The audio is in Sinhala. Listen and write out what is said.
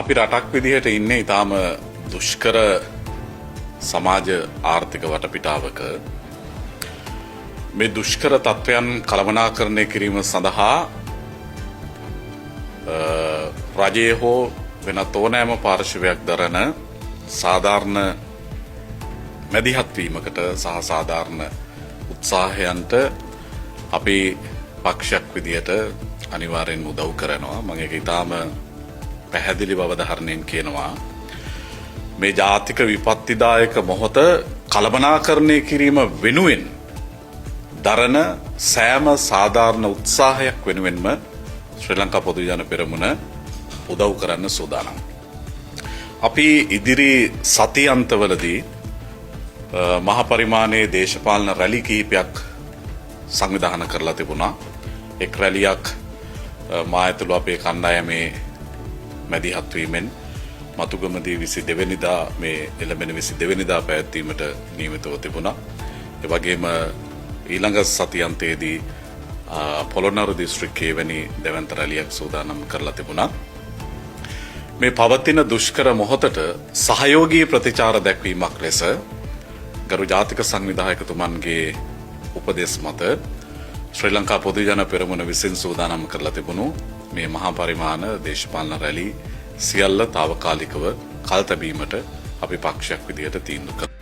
අපි රටක් විදිහට ඉන්නේ ඉතාම දුෂ්කර සමාජ ආර්ථික වටපිටාවක. මේ දුෂ්කර තත්ත්වයන් කළමනාකරණය කිරීම සඳහා රජය හෝ වෙනත් ඕනෑම පාර්ශවයක් දරන සාධාරණ මැදිහත් වීමකට සහ සාධාරණ උත්සාහයන්ට අපි පක්ෂයක් විදිහට අනිවාර්යෙන් උදව් කරනවා. මම ඒක ඉතාම පැහැදිලිව අවධාරණයෙන් කියනවා. මේ ජාතික විපත්තිදායක මොහොත කළමනාකරණය කිරීම වෙනුවෙන් දරන සෑම සාධාරණ උත්සාහයක් වෙනුවෙන්ම ශ්‍රී ලංකා පොදු ජන පෙරමුණ උදව් කරන්න සූදානම්. අපි ඉදිරි සති අන්තවලදී මහ පරිමාණයේ දේශපාලන රැලි කිහිපයක් සංවිධානය කරලා තිබුණා. එක් රැලියක් මා ඇතුළු අපේ කණ්ඩායමේ මැදිහත් වීමෙන් මතුගමදී 22 වෙනිදා, මේ එළඹෙන 22 වෙනිදා පැවැත්වීමට නියමිතව තිබුණා. ඒ වගේම ඊළඟ සති අන්තයේදී පොළොන්නරු දිස්ත්‍රික්කයේ වැනි දැවැන්ත රැලියක් සූදානම් කරලා තිබුණා. මේ පවතින දුෂ්කර මොහොතට සහයෝගී ප්‍රතිචාර දැක්වීමක් ලෙස ගරු ජාතික සංවිධායකතුමන්ගේ උපදෙස් මත ශ්‍රී ලංකා පොදු ජන පෙරමුණ විසින් සූදානම් කරලා තිබුණු මේ මහා පරිමාණ දේශපාලන රැලි සියල්ල තාවකාලිකව කල් තැබීමට අපි පක්ෂයක් විදිහට තීන්දුව කළා.